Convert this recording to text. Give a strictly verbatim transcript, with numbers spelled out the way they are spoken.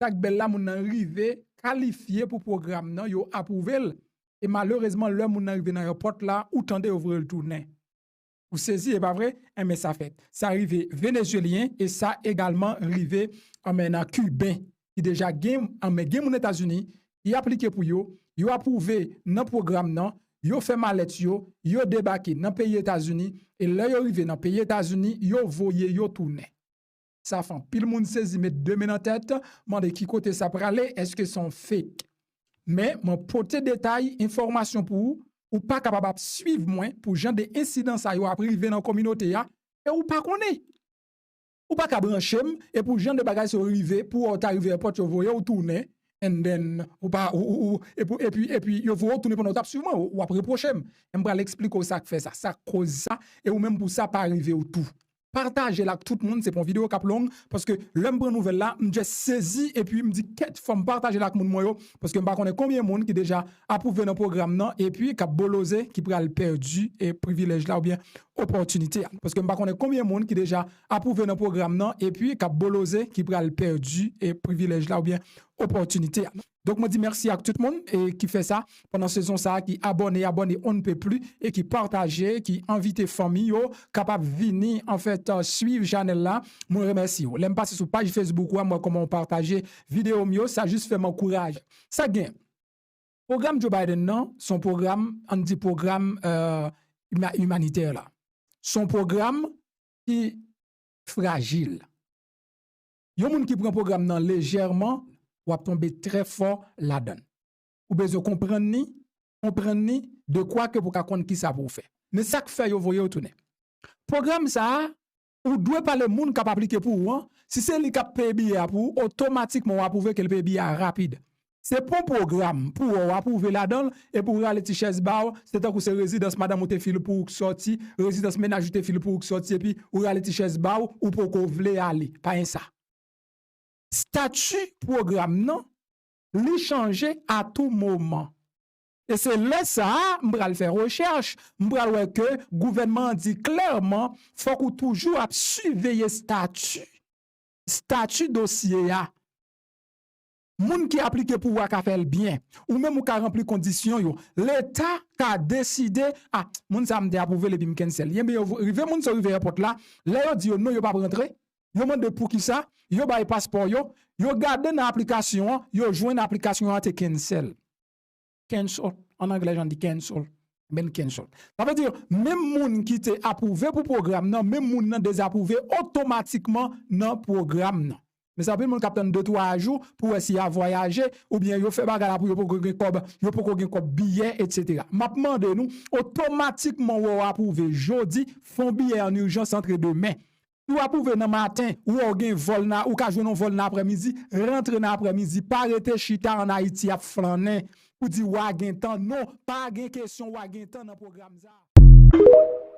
sa k bèl la, moun nan rive kalifye pou pwogram nan, yo apwouve l. E malerezman, lè moun nan rive nan ayewopò la, ou tande yo voye l tounen. Ou sezi, e pa vre? Enben, sa fèt. Sa rive Venezyelyen e sa egalman rive, anben, nan Kiben ki deja gen, anben, gen moun Etazini ki aplike pou yo, yo apwouve nan pwogram nan, yo fè malèt yo, yo debake nan peyi Etazini, e lè yo rive nan peyi Etazini, yo voye yo tounen. Sa fè anpil moun sezi, met de men nan tèt, mande ki kote sa prale, èske se yon fake? Men, mwen pote detay, enfòmasyon pou ou, ou pa kapab ap swiv mwen pou jan de ensidan sa yo ap rive nan kominote a, e ou pa konnen. Ou pa ka branche m, e pou jan de bagay sa yo rive, pou w ta rive èpòt, yo voye w tounen, and then, ou pa, ou, ou, ou, epi, epi, epi, yo voye w tounen pandan w t ap swiv mwen, ou, w ap repwoche m. E m pral eksplike w sa k fè sa, sa k koz sa, e ou menm pou sa pa rive w tou. Pataje l ak tout moun, se pa yon videyo k ap long, paske lè m pran nouvèl la, m just sezi, epi m di, kèt, fò m pataje l ak moun mwen yo, paske m pa konnen konbyen moun ki deja apwouve nan pwogram nan, epi k ap boloze, ki pral pèdi, e, privilèj la, oubyen opòtinite a. Paske m pa konnen konbyen moun ki deja apwouve nan pwogram nan, epi k ap boloze, ki pral pèdi, e, privilèj la, oubyen opòtinite a. Donk, mwen di mèsi ak tout moun, e, ki fè sa pandan sezon sa a, ki abòne, abòne on ne peut plus, e ki pataje, ki envite fanmi yo, kapab vini, anfèt, swiv chanèl la. Mwen remèsye w. Lè m pase sou paj Facebook ou a, m wè kòman w pataje videyo m yo, sa jis fè m ankouraje. Sa gen, pwogram Joe Biden nan, se yon pwogram, ann di pwogram, euh, ima-, imanitè la. Se yon pwogram ki frajil. Yon moun ki pran pwogram nan lejèman, w ap tonbe trè fò ladan l. Ou bezwen konprann li, konprann li, de kwa ke pou ka konn ki sa pou w fè. Men sa k fè yo voye w tounen. Pwogram sa a, ou dwe pale moun k ap aplike pou ou an, si se li k ap peye biyè a pou ou, otomatikman w apwouve ke l peye biyè a rapid. Se pa yon pwogram pou w apwouve ladan l, epi w rale ti chèz ba w, se tankou se rezidans madanm ou te fil pou ou k sòti, rezidans mennaj ou te fil pou ou k sòti, epi ou rale ti chèz ba w, ou poko vle ale. Pa gen sa. Stati pwogram nan, li chanje a tou moman. E se lè sa a, m pral fè rechèch, m pral wè ke gouvènman an di klèman, fòk ou toujou ap siveye stati, stati dosye a. Moun ki aplike pou ou a ka fè l byen. Ou menm ou ka ranpli kondisyon yo. Leta ka deside, a, moun sa a m te apwouve l epi m cancel. Ebyen, yo rive, moun sa yo rive èpòt la, lè yo di yo non, yo p ap rantre, yo mande poukisa, yo bay paspò yo, yo gade nan aplikasyon an, yo jwenn aplikasyon an te cancel. Cancel. An anglè, jan di cancel. Men cancel. Sa vle di, menm moun ki te apwouve pou pwogram nan, menm moun nan dezapwouve otomatikman nan pwogram nan. Men sa, anpil moun k ap tann de, twa jou pou wè si y a vwayaje, oubyen yo fè bagay la pou yo poko gen kòb, yo poko gen kòb biyè, etsetera. M ap mande nou, otomatikman w apwouve jodi, fè yon biyè an ijans antre demen. Si w apwouve nan maten, ou wè w gen vòl nan, ou ka jwenn yon vòl nan aprèmidi, rantre nan aprèmidi, pa rete chita ann Ayiti ap flannen pou di w a gen tan. Non, pa gen kesyon w a gen tan nan pwogram sa a.